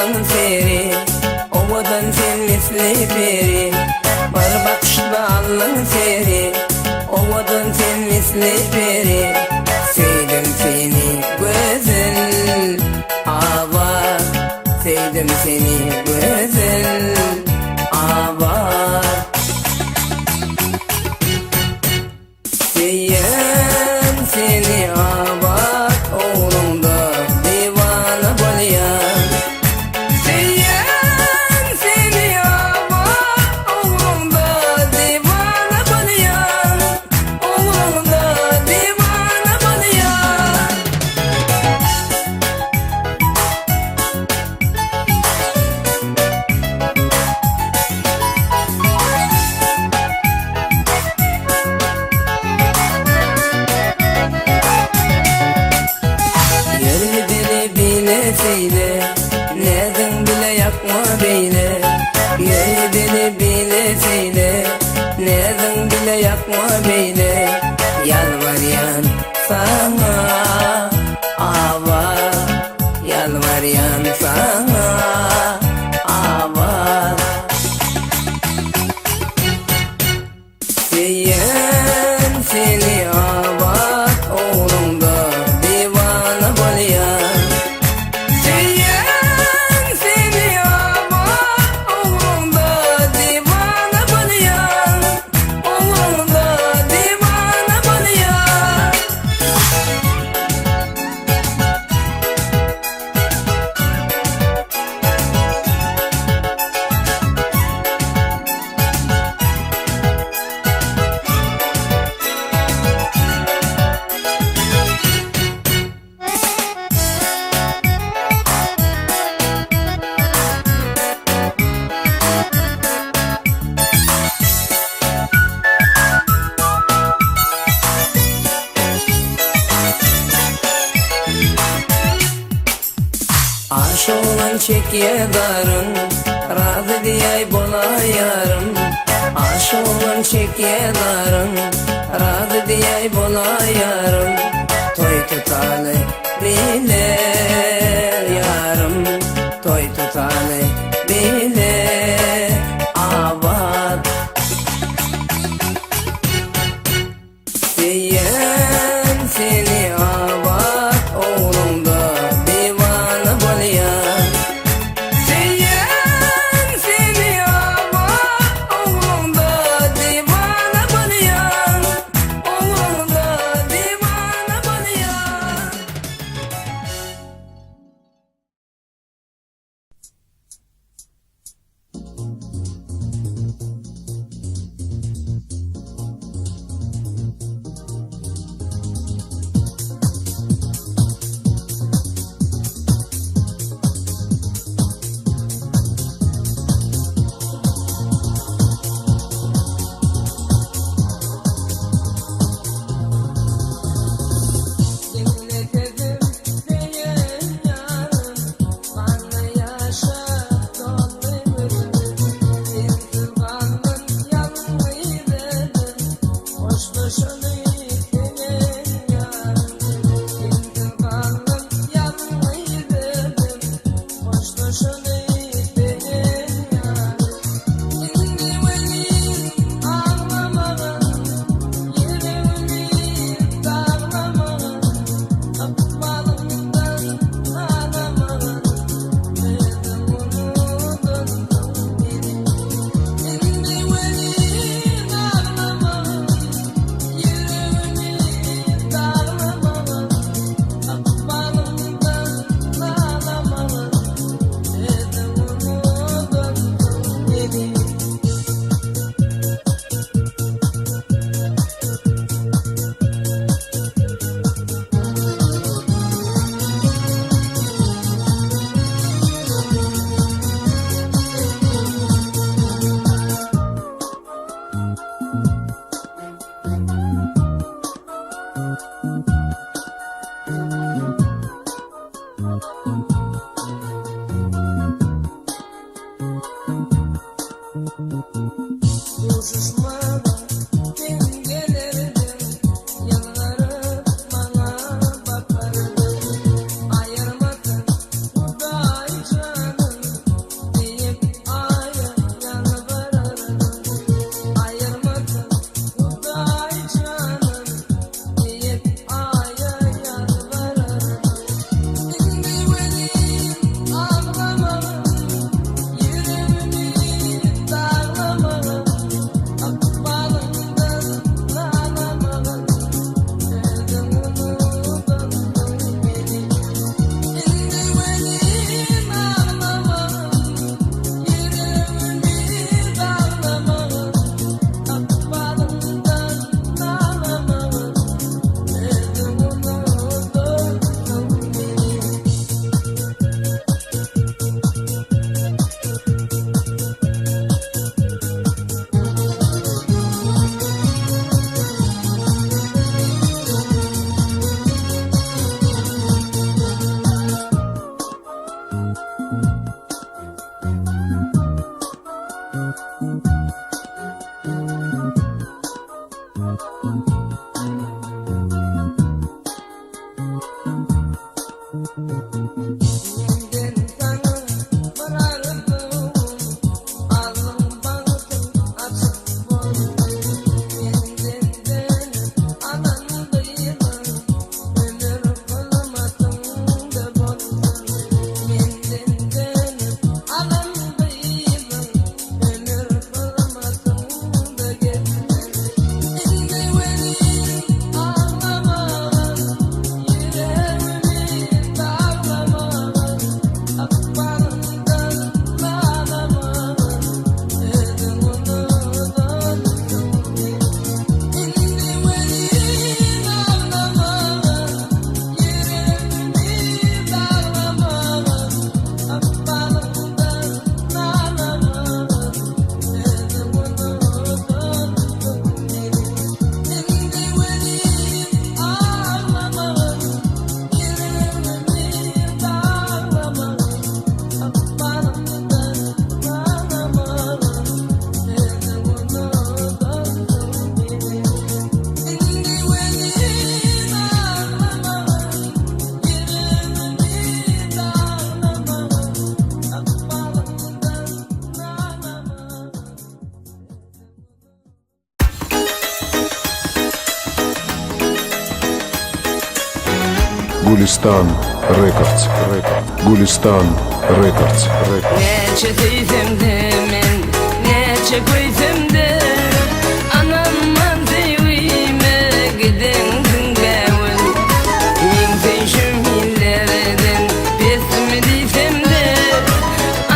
allyň seri, Owadan sen misli peri. Bir bakyşda allyň seri, Owadan sen misli peri. Söýdüm seni gözel Abat, Söýdüm seni gözel Abat. Söýýän seni abat ogluňda diwana bolýan. Söýýän seni abat ogluňda diwana bolýan. Ogluňda diwana bolýan. Ýör gideli bile seýle, Näziň bile ýakma beýle. Ýör gideli bile seýle, Näziň bile ýakma beýle. Ýalbarýan saňa, Abat, Ýalbarýan saňa, Abat. Söýýän seni abat ogluňda diwana bolýan. Söýýän seni abat ogluňda diwana bolýan. Ogluňda diwana bolýan. Aşyglan çekýä zaryn, Razy diýäý bolaý ýarym. Aşyglan çekýä zaryn, Razy diýäý bolaý ýarym. Toý tutaly bile ýarym, Toý tutaly bile abat. Söýýän seni abat ogluňda diwana bolýan. Söýýän seni abat ogluňda diwana bolýan. Ogluňda diwana bolýan. Diňle sözüm söýen ýarym Ganly ýaşa doldy gözüm Sensiz galdym ýalňyz özüm Hoşlaşaly söýen ýarym Sensiz galdym ýalňyz özüm Hoşlaşaly söýen ýarym Indi welin aglamagyn Ýüregimi daglamagyn Ykbalyňdan nalamagyn Özüň unudansyň meni Indi welin aglamagyn Ýüregimi daglamagyn Ykbalyňdan nalamagyn Özüň unudansyň meni. Duşuşmaga sen gelerdiň, Ýylgyryp maňa bakardyň. Aýyrmasyn Hudaý janym. Menden saňa bir arzuwym, Alnyň bagtyň açyk bolsun. Menden dönüp alan gyzyň, Ömür hyzmatyňda bolsun. Menden dönüp alan gyzyň, Ömür hyzmatyňda gezsin. Indi welin aglamagyn, Ýüregimi daglamagyn, Ykbalyňdan nalamagyn, Özüň unudansyň meni. Indi welin aglamagyn, Ýüregimi daglamagyn, Ykbalyňdan nalamagyn, Özüň unudansyň meni. Indi welin aglamagyn, Ýüregimi daglamagyn, Ykbalymdan nalamagyn, Özüň unudansyň meni. Indi welin aglamagyn, Ýüregimi daglamagyn, Ykbalymdan nalamagyn, Gülistan Records. Gülistan Records. Näçe söýsem-de men, näçe köýsem-de, Anamman söýgime gidensiň bägül. Meň söýşüm illerden pesmi diýsem-de,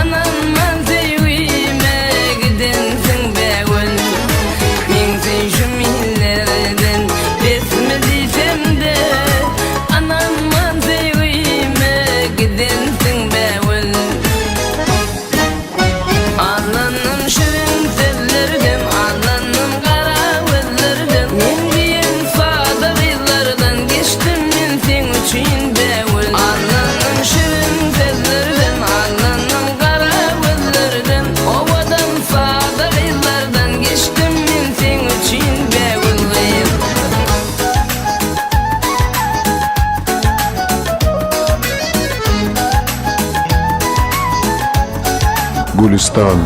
Anamman söýgime gidensiň bägül. Meň söýşüm illerden pesmi diýsem-de, Anamman söýgime gidensiň bägül. Allandym şirin sözlerden, Allandym gara gözlerden, Men diýen sada gyzlardan geçdim men seň üçin bägül. Allandym şirin sözlerden, Allandym gara gözlerden, Owadan sada gyzlardan geçdim men seň üçin bägül gyz. Gülistan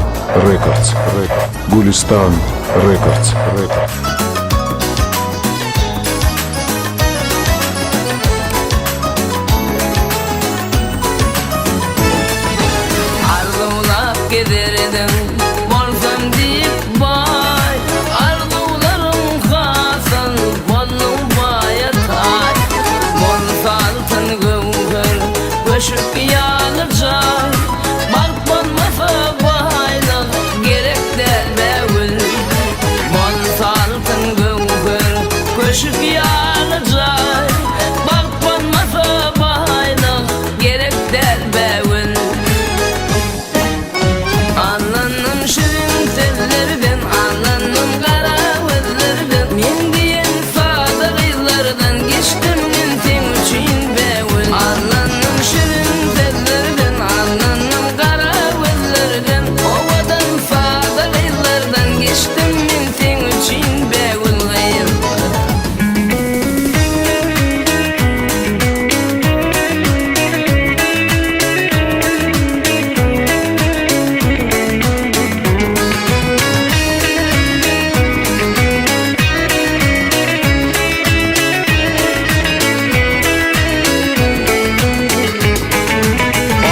Records. Gülistan Records. Arzuwlap gezerdim, bolsam diýip baý, Arzuwlarym hasyl bolduň baýa taý. Bolsa altyn göwher, köşk ýaly jaý, Bagt bolmasa baýlyk gerek däl bägül. Bolsa altyn göwher, köşk ýaly jaý, Bagt bolmasa baýlyk gerek däl bägül. Allandym şirin sözlerden, Allandym gara gözlerden, Men diýen sada gyzlardan geçdim men seň üçin bägül. Allandym şirin sözlerden, Allandym gara gözlerden, Owadan sada gyzlardan geçdim men seň üçin bägül gyz.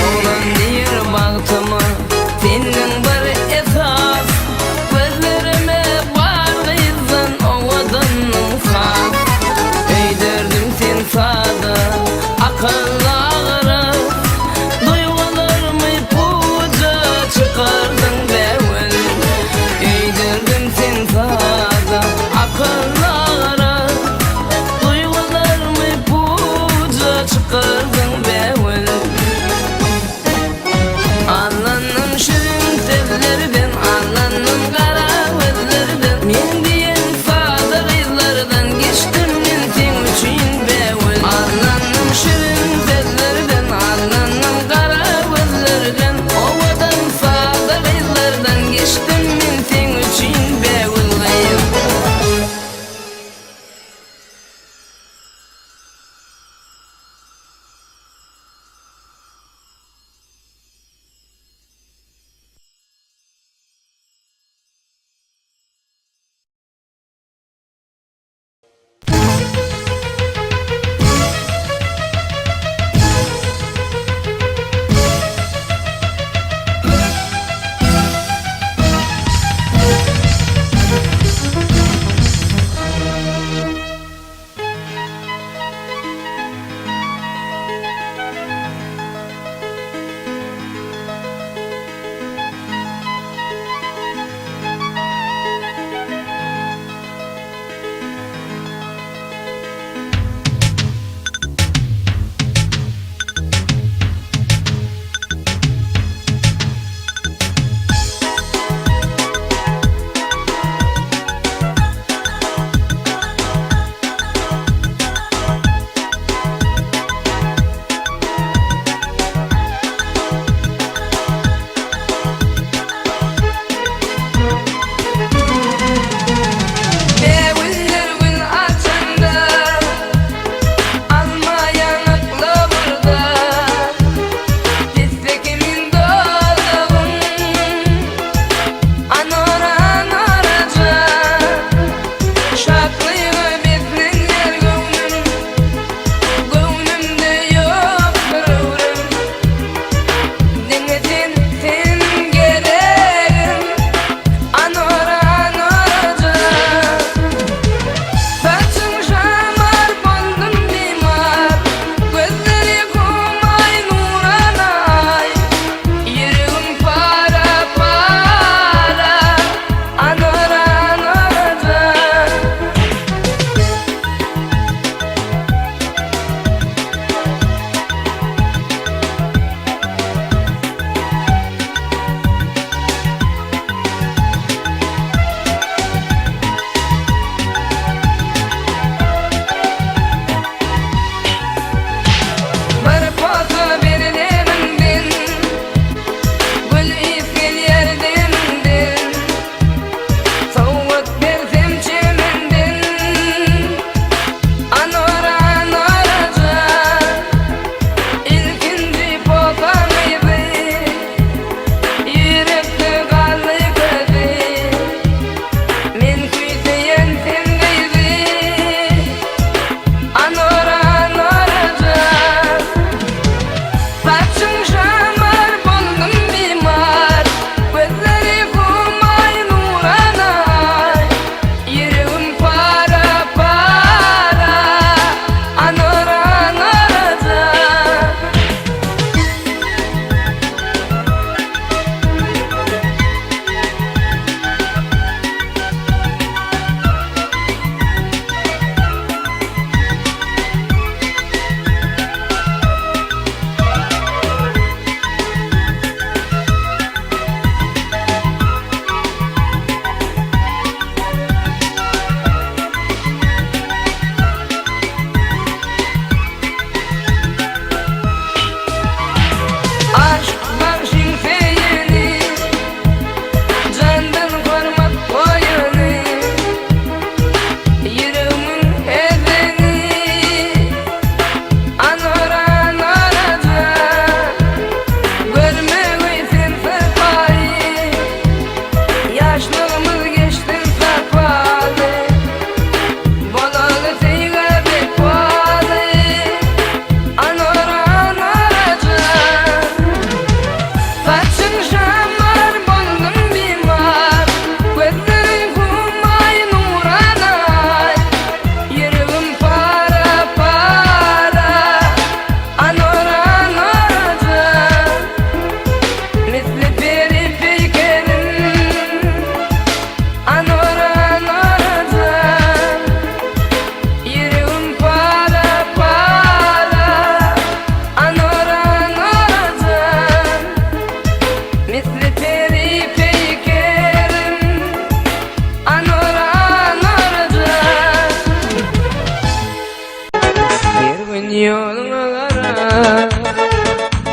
Oglan diýr bagtyma seniň bir esas, Gözlerime bar gyzdan owadanyň has. Öýderdim sen sada, akylly agras, Duýgularmy puja çykardyň bägül. Öýderdim sen sada, akylly agras, Duýgularmy puja çykardyň bägül. Allandym şirin sözlerden, Allandym gara gözlerden, Men diýen sada gyzlardan geçdim men seň üçin bägül. Allandym şirin sözlerden, Allandym gara gözlerden, Owadan sada gyzlardan geçdim men seň üçin bägül gyz.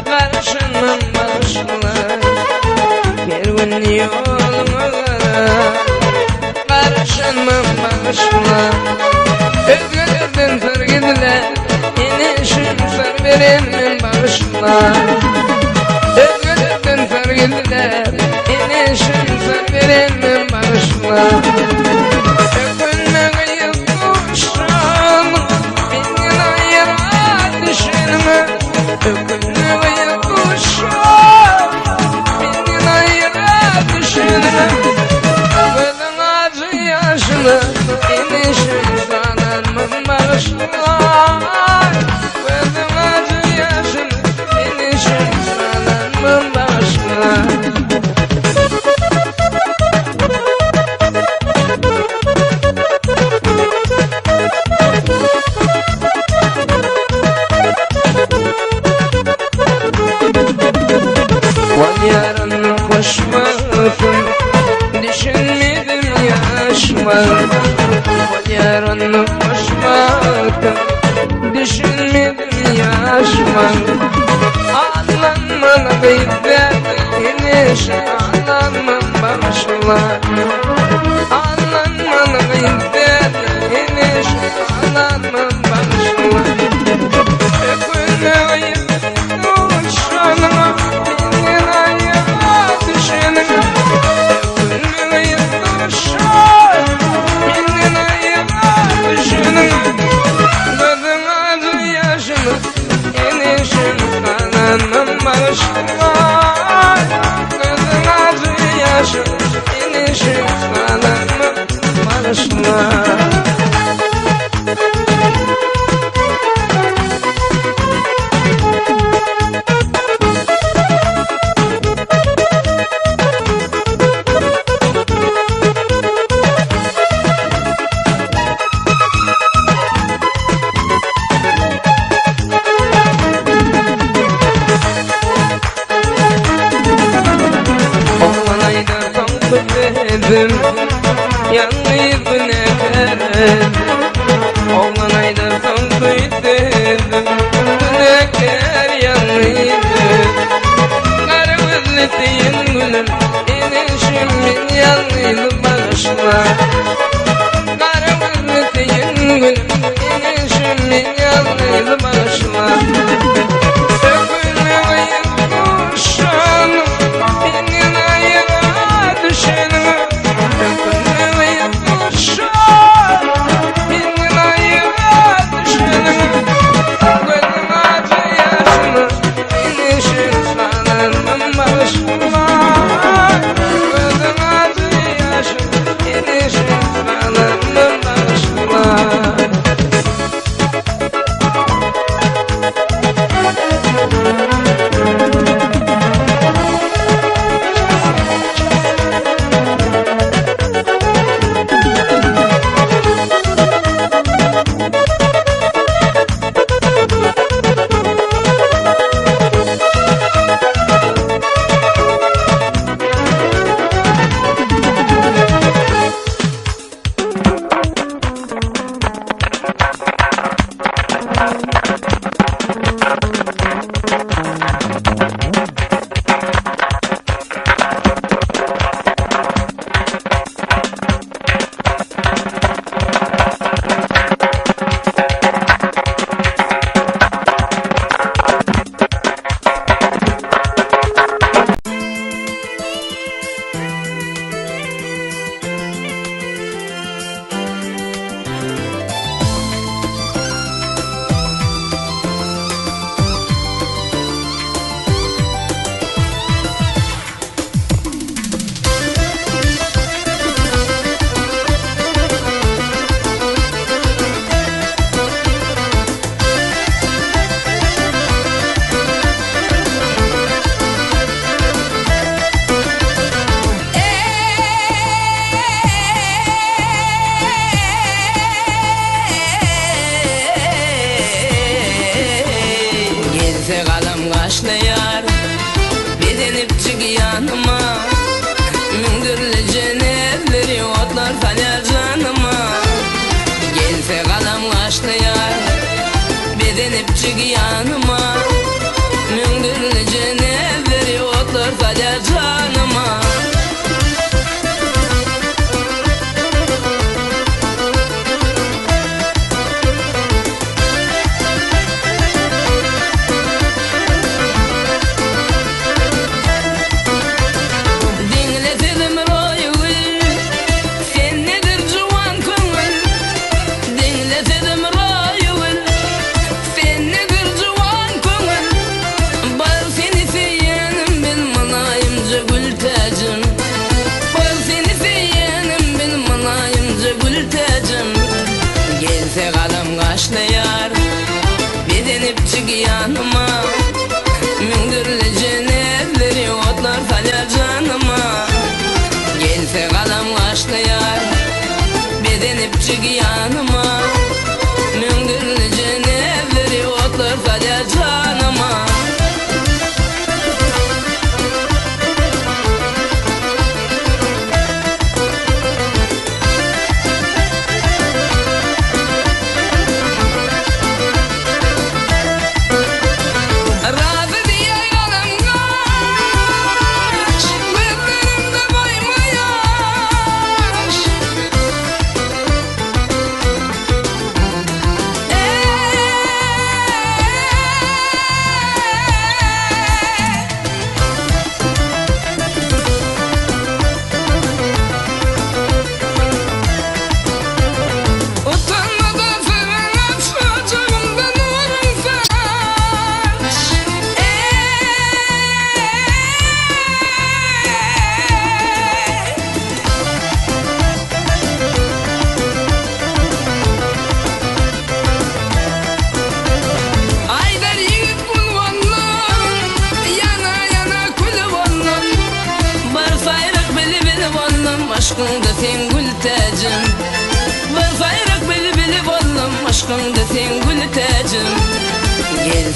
Garyşanmam bagyşla Her gün ýoluňa gara Garyşanmam bagyşla Özgelerden syr gizle Eneşim syr berenmem bagyşla Özgelerden syr gizle Eneşim syr berenmem bagyşla Ökünme gyýyp duşan Menden aýra düşenime Ökünme gyýyp duşan Menden aýra düşenime Gözüň ajy ýaşyna Eneşim sananmam bagyşla Gözüň ajy ýaşyna Eneşim sananmam bagyşla Bolýaryn hoşwagtym, Düşünmedim ýaşyma. Bolýaryn hoşwagtym, Düşünmedim ýaşyma. Allanman gyz däl, Eneşe allanman bagyşla. Allanman gyz däl, Eneşe allanman bagyşla. Ökünme gyz duşanyňa, Menden aýra düşeniňe. Ökünme gyz duşan, Menden aýra düşeniňe. Gözüň ajy ýaşyna, Eneşem galanmam bagyşla. Gözüň ajy ýaşyna, Eneşem galanmam bagyşla. Oglan aýdar soňky sözüm, Ýalňyz günäkär Oglan aýdar soňky sözüm, Günäkär ýalňyz Gara gözli söýen gülüm, Eneşim men ýalňyz bagyşla. Gara gözli söýen gülüm, Eneşim men ýalňyz bagyşla. Ökünme gyýyp duşan, Menden aýra düşeniňe. Ökünme gyýyp duşan, Menden aýra düşeniňe. Gözüň ajy ýaşyna, Eneşim salanmam bagyşla. Gözüň ajy ýaşyna, Eneşim salanmam bagyşla. Gelse galam gaşlaýar, Bezenipjik ýanyma. Müň dürli jenetleri otlar salýar janyma. Gelse galam gaşlaýar, Bezenipjik ýanyma.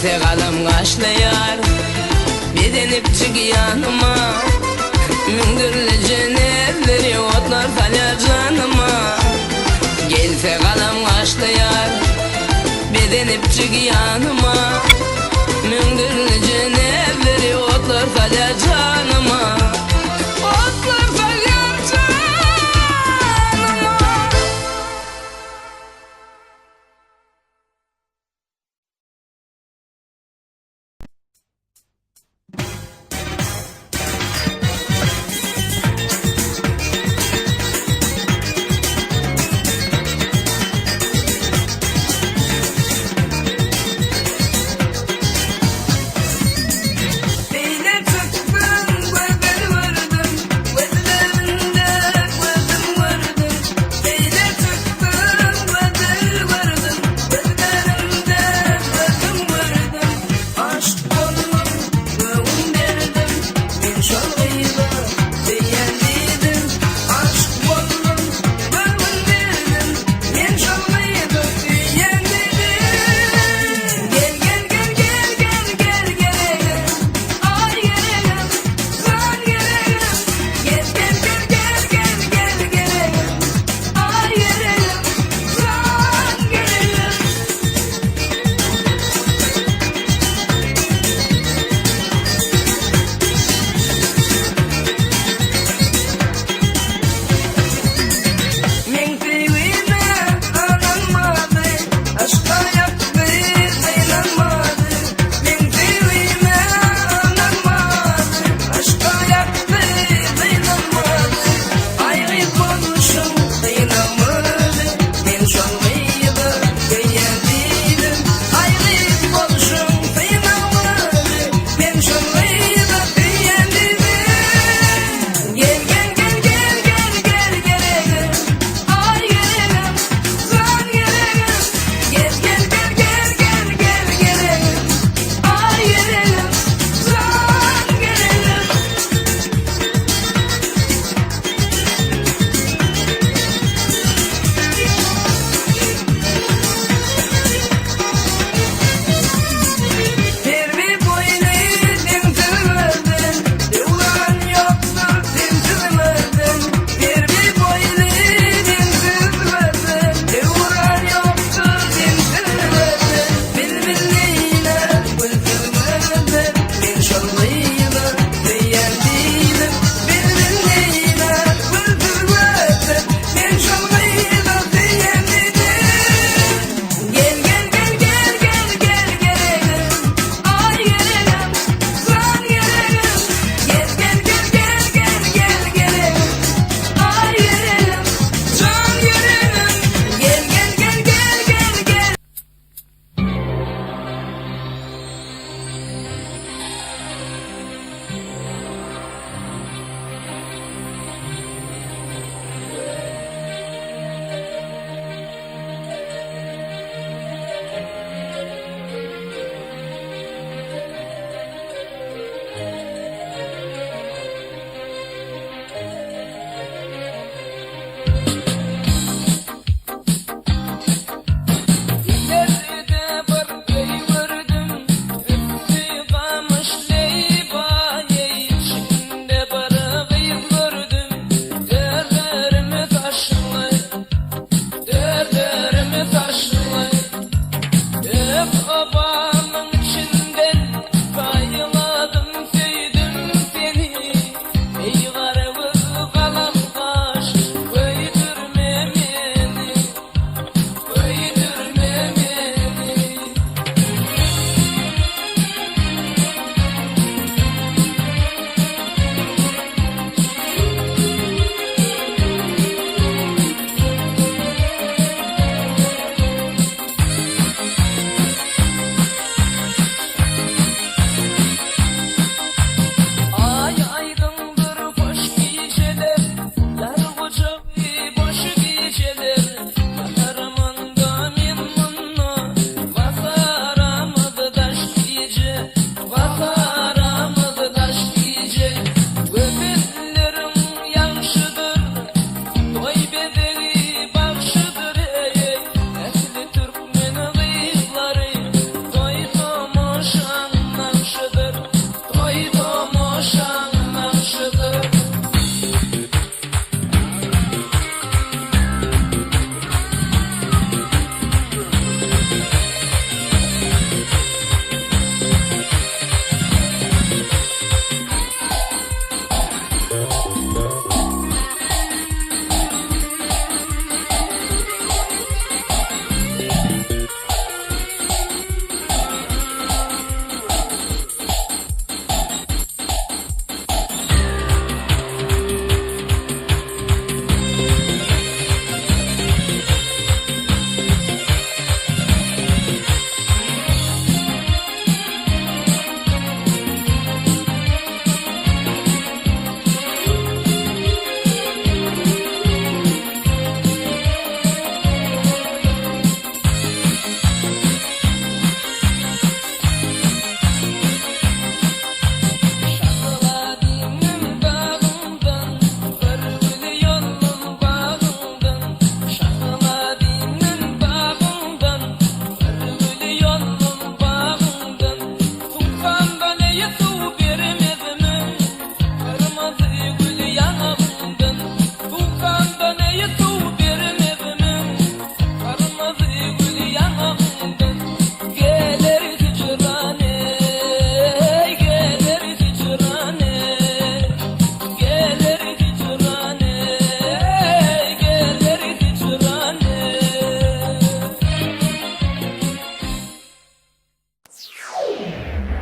Gelse galam gaşlaýar Bezenipjik ýanyma Müňdürlije näzleri otlar salýar janyma Gelse galam gaşlaýar Bezenipjik ýanyma Müňdürlije näzleri otlar salýar janyma Otlar salýar janyma.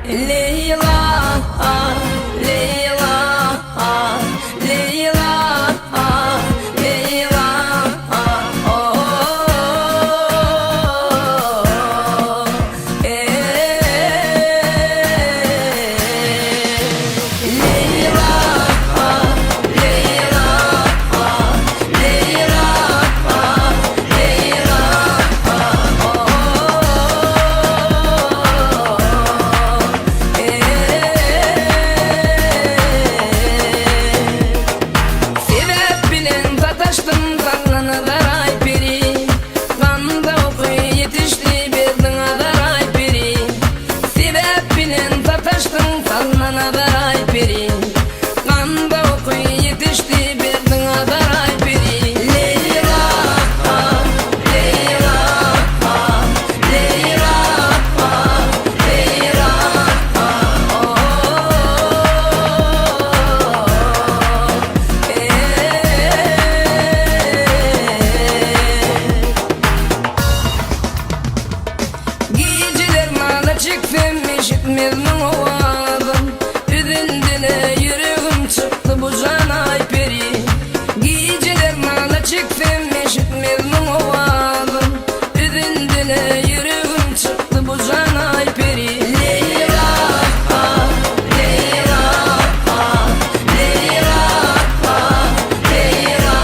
Leýla, Leýla, Leýla, Leýla, oh, eh. Leýla, Leýla, Leýla, Leýla, Sebäp bilen sataşdym saňa nazar-aý peri Ganda oky ýetişdi berdiň azar-aý peri Sebäp bilen sataşdym saňa nazar-aý peri Ganda oky ýetişdi berdiň azar-aý peri Leýla, Leýla, Leýla, Leýla, Gijeler nala çeksem eşitmezmiň owazym Üzüldile ýüregim çykdy bu jana Aýperi Gijeler nala çeksem eşitmezmiň owazym Üzüldile ýüregim çykdy bu jana Aýperi Leýla, Leýla, Leýla, Leýla,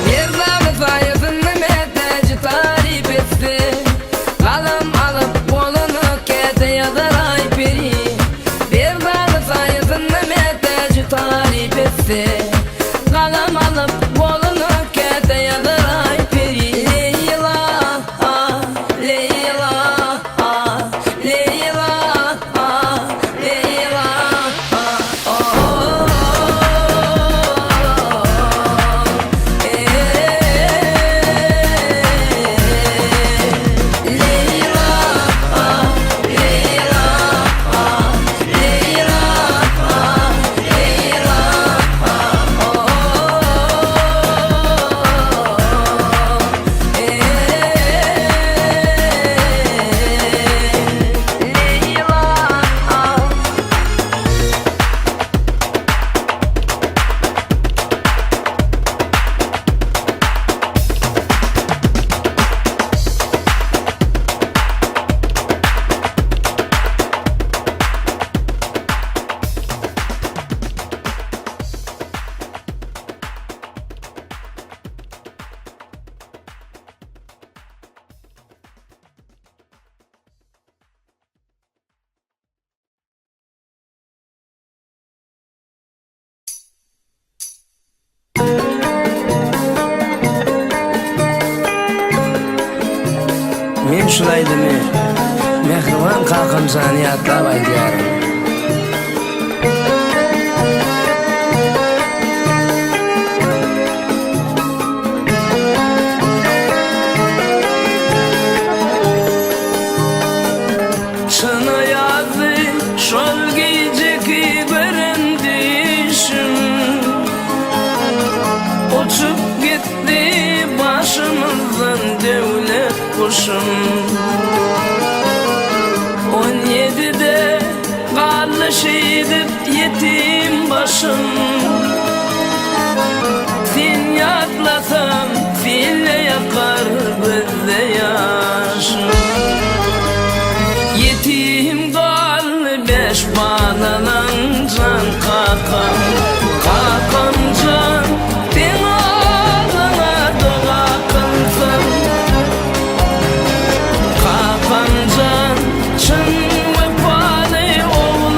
Ýerlary saýasynda mätäji taryp etse, Galam alyp goluny käte ýazar Aýperi. Ýerlary saýasynda mätäji taryp etse, Galam alyp goluny käte ýazar Aýperi. Leýla, Leýla, Leýla, Leýla, Men şul aýdymy mähriban kakamjany ýatlap aýdýaryn. Çyna ýazdy şol gijeki gören düýşüm. Uçup gitdi başymyzdan döwlet guşum. On ýedide galdy şeýdip ýetim başym. Sen ýatlasam sille ýakar gözde ýaşym. Ýetim galdy bäş balalan jan kakam. Kakam jan seň adyňa doga kylsam. Kakam jan çyn wepaly ogul.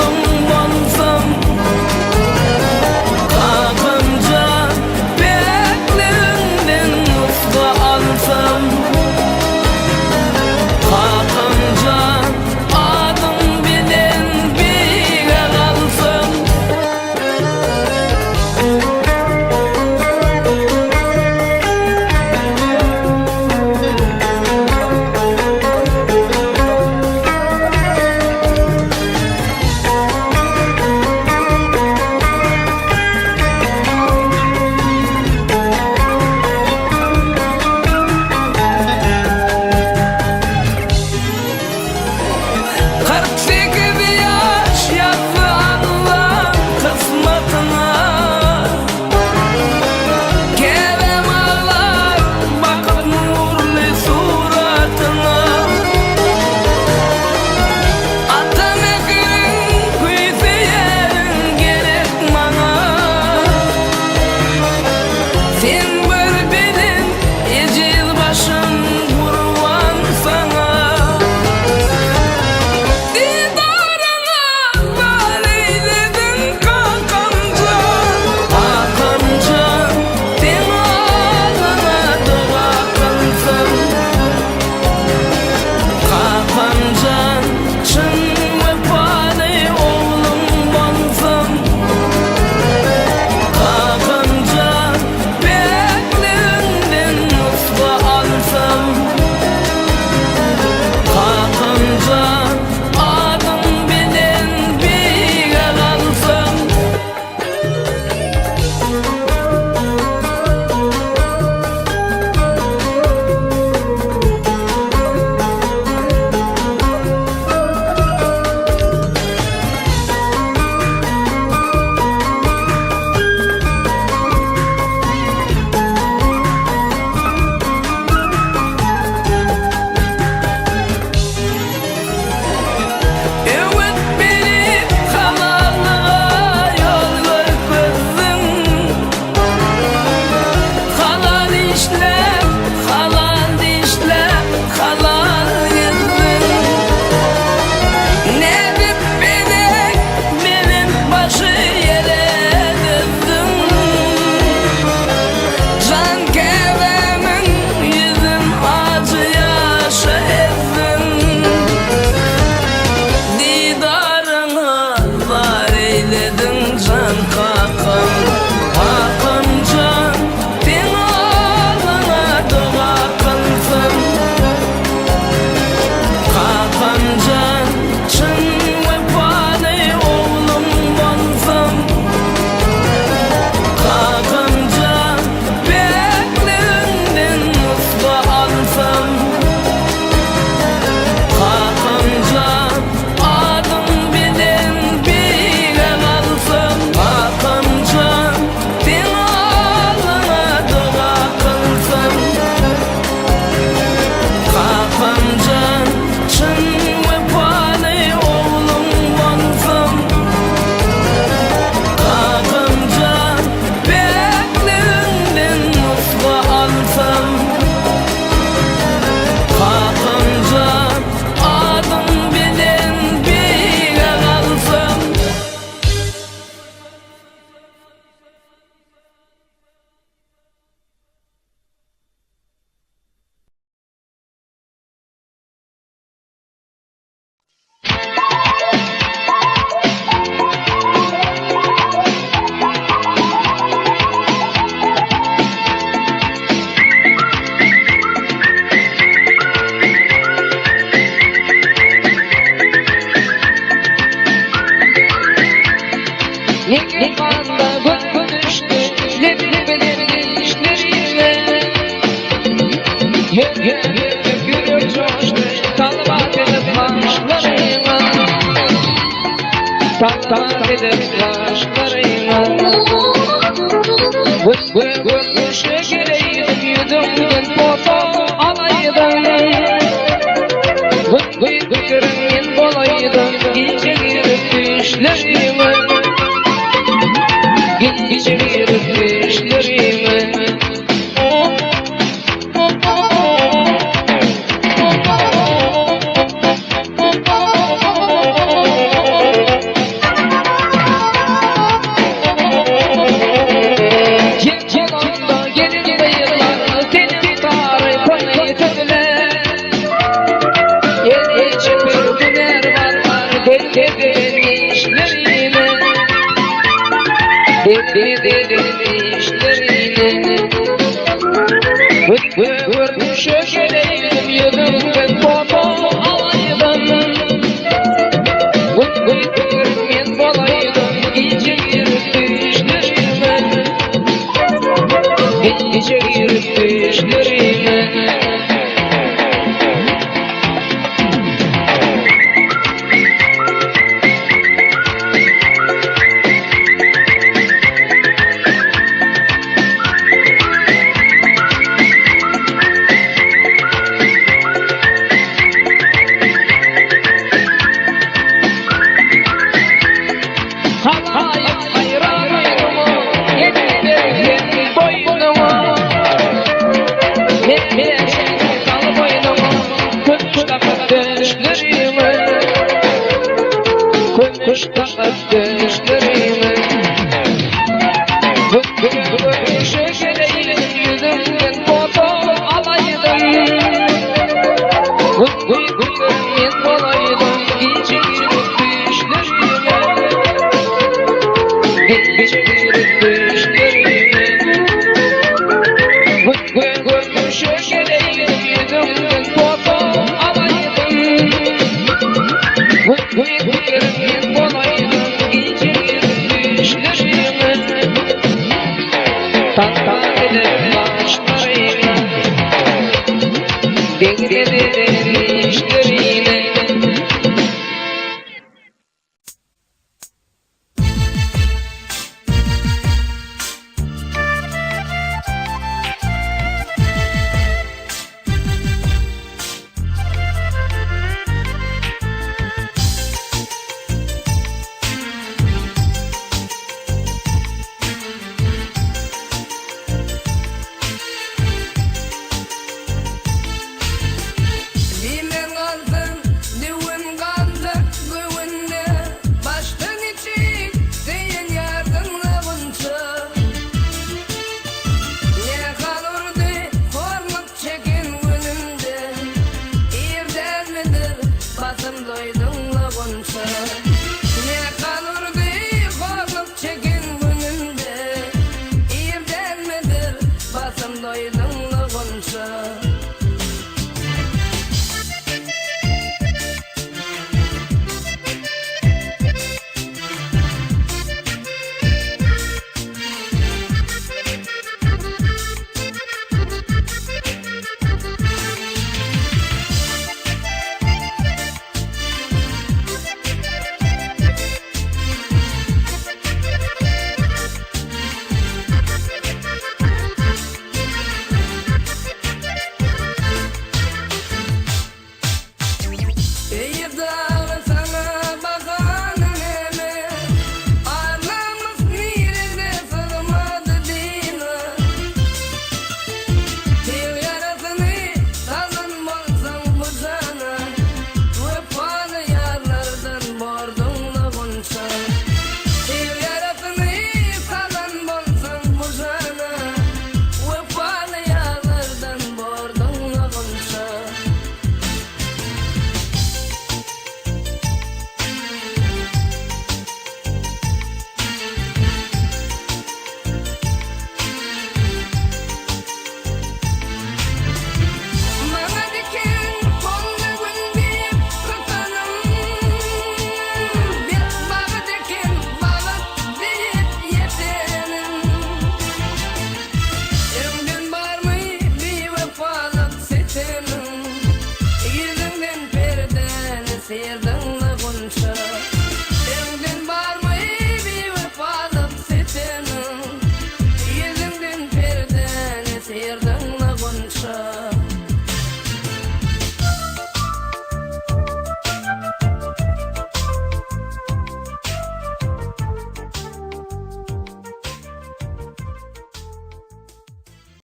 Ýeke ganda gözüm düşdi, Lebi bilen dişlerine. Ýöne ýürek joşdy, Talap edip gaşlaryňa. Talap edip gaşlaryňa. Görnüşe geleýdim, ýüzüňden foto alaýdym. Gül men bolaýdym, gije girip düşlerime. Gije girip düşlerime. Cem gelin dayılar, senin tarifini töle. Yeni çıkır güner var, deli işlerine. Deli deli işlerine. Görmüşe geleydim, yüzümden foto alaydım. Men bolaydım, gece girip düşlerime. Gece girip düşlerime. Halayık hayranıydım, yemin boynumu. Men sal boynumu, Kömüş takıp düşlerime. Kömüş takıp düşlerime.